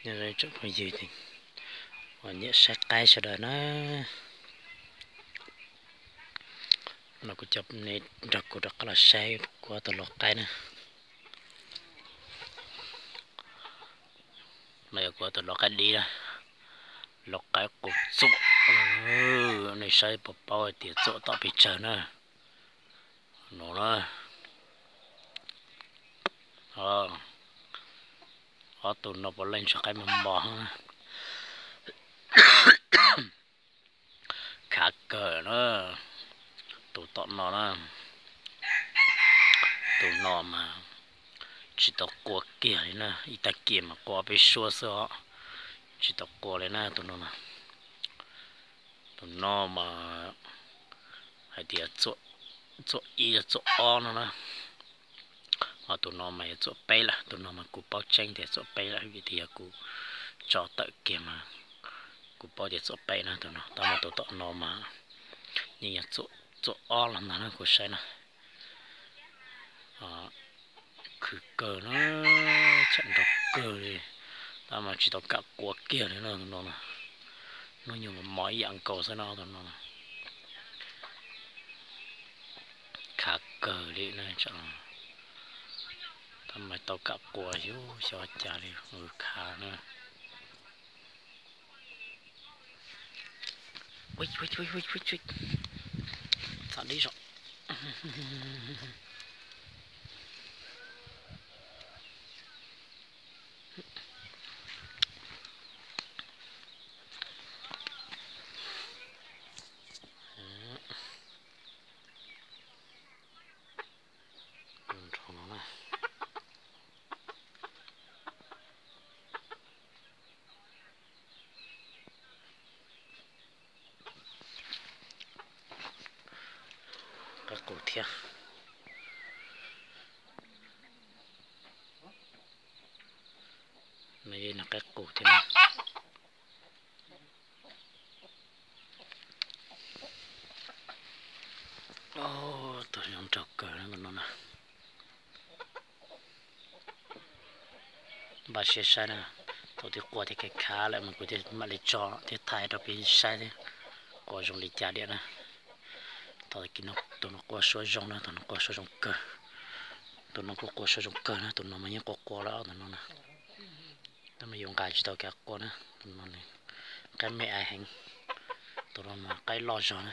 Nyob zoo tsoom phooj ywg uas nyiam saib qaib sawv daws na, no kuv coj nej nrog kuv rov qab los saib kuv ob tug lau qaib na. No yog kuv ob tug lau qaib dib na, lau qaib qus txuam. Nej saib puas paub hais tias txuam tom pes tsawg na. No na, ob tug no puav leej ntshai qaib mos mos. Khav kawg na, tus tom no na, tus no mas tsis tau qua kiag li na, ib tag kis mas qua peb suab xwb os, tsis tau qua li na tus no. Tus no mas hais tias txuam ib txuam ob no na, ho tus no mas yog txuam peb lawm, tus no mas kuv paub tseeb tias txuam peb lawm vim tias yog kuv tso tawm kiag mas kuv paub tias txuam peb na tus no, tab mas tus tom no mas yeej yog txuam ob los ntag na kuv saib na. Khwv kawg na, tshaj nrog kawg li, tab mas tsis tau kam qua kiag li no tus no. Hnub nyoog mos mos ib yam nkaus xwb no tus no. Khav kawg li na, tab mas tau kam qua xyov cas li, khav na. Txam dib zog. Qaib qus thiab. No yog ib no qaib qus thiab. Tus zoo nraug kawg no no. Npaj siab saib na, thaum twg qua thiab khav khav lawm mas kuv thiaj mam li tso thiab thaij rau peb saib thiab, qua zoo li cas diam na. Thaum kis no tus no qua suab zoo na, tus no qua suab zoo kawg. Tus no kuj qua suab zoo kawg na, tus no mas yeej qua qua lawm tus no na. Tab mas yus nqa tsis tau kav qua na, tus no qaib me aiv heev, tus no mas qaib loj zog na.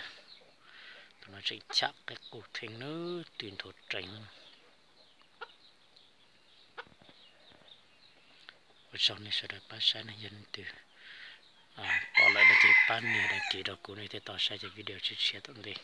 Tus no tseem cham qaib qus theej na, tw nthuav rees. Ua tsaug nej sawv daws pab saib na, yog leej twg pom lawm no ces pab nias đăng ký rau kuv, nej thiaj tau saib cov video tshiab tshiab tom ntej.